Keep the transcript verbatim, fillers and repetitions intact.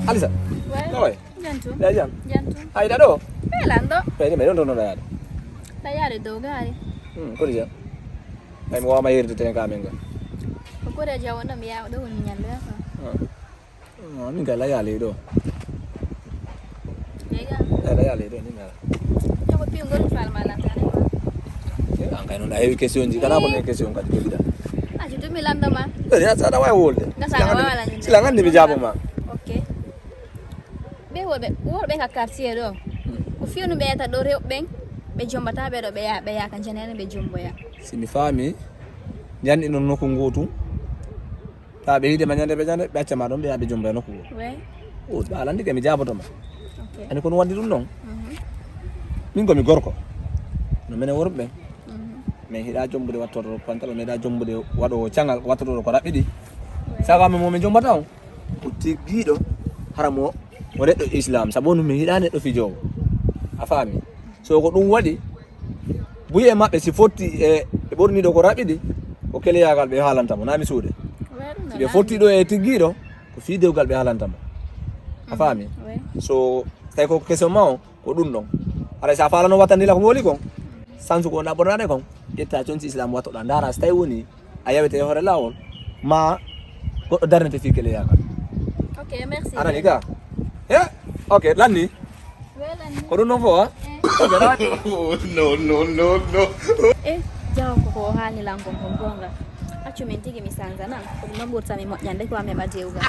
Alisa. Well, Noy. Jantu. Ya jam. Jantu. Ay da do. Pelando. Pe ni me don don da yado. Dayare dogari. Hmm, ko dia. Ay mo ma yirde ten ka menga. Ko kore jawo no mi yawo do woni nyallo ya fa. Ah, min ka la yale do. Lega. Eh, la yale do ni mera. Ko pi ngol fal malantane ko. Eh, an kay non ay question ji kana ko ne question ka de bida. Aji to mi lando ma. Eh, ya sa da way wolde. Nga sa da wala ni. Sila ngande mi jabo ma. Okay. Be worbe worbe ka quartier do. Ko fiyo no be ta do rew ben. Be jombata be do be ya be ya kan jenene be jomboya. Si mi fami yandi non nokku ngotu. Ta be hide ma nyande be nyande be acca ma don be ya be jomboya nokku. We. O ba landi ke mi jaboto ma. Okay. Ani kono wandi dum non. Mhm. Min ko mi gorko. No mene worbe. Mhm. Min hiɗa jombude wattoto pantalon, min hiɗa jombude waɗo cangal wattoto ko raɓɓiɗi. Saga min momin jombata on. Ko tiggiɗo hara mo o neɗɗo islam sabu on min hiɗa neɗɗo fijowo. A faami? So ko ɗum waɗi buye maɓɓe si fotti e e ɓorniɗo ko raɓɓiɗi ko keleyagal ɓe haalanta mo nami suuɗe. Si ɓe fotti ɗo e tiggiɗo ko fii dewgal ɓe haalanta mo. A faami? We. So tawi ko question ma o ko ɗum ɗon. Aray sa falano wattandila ko mi woli kon sansu ko wonɗa ɓornade kon ƴetta conci islam wattoɗa ndara so tawi woni a yawete e hoore lawol ma goɗɗo darnete fii keleyagal. Okay, merci. Anani ka? E? Ok lanni. Welani. Ko ɗum ɗon fof ha? No, no, no, no. E jawo ko ko haalni lan kon kon gonga. Accu min tigi mi sanzana. Ko ɗum ɗon ɓurtami moƴƴande ko amen ɓa dewgal.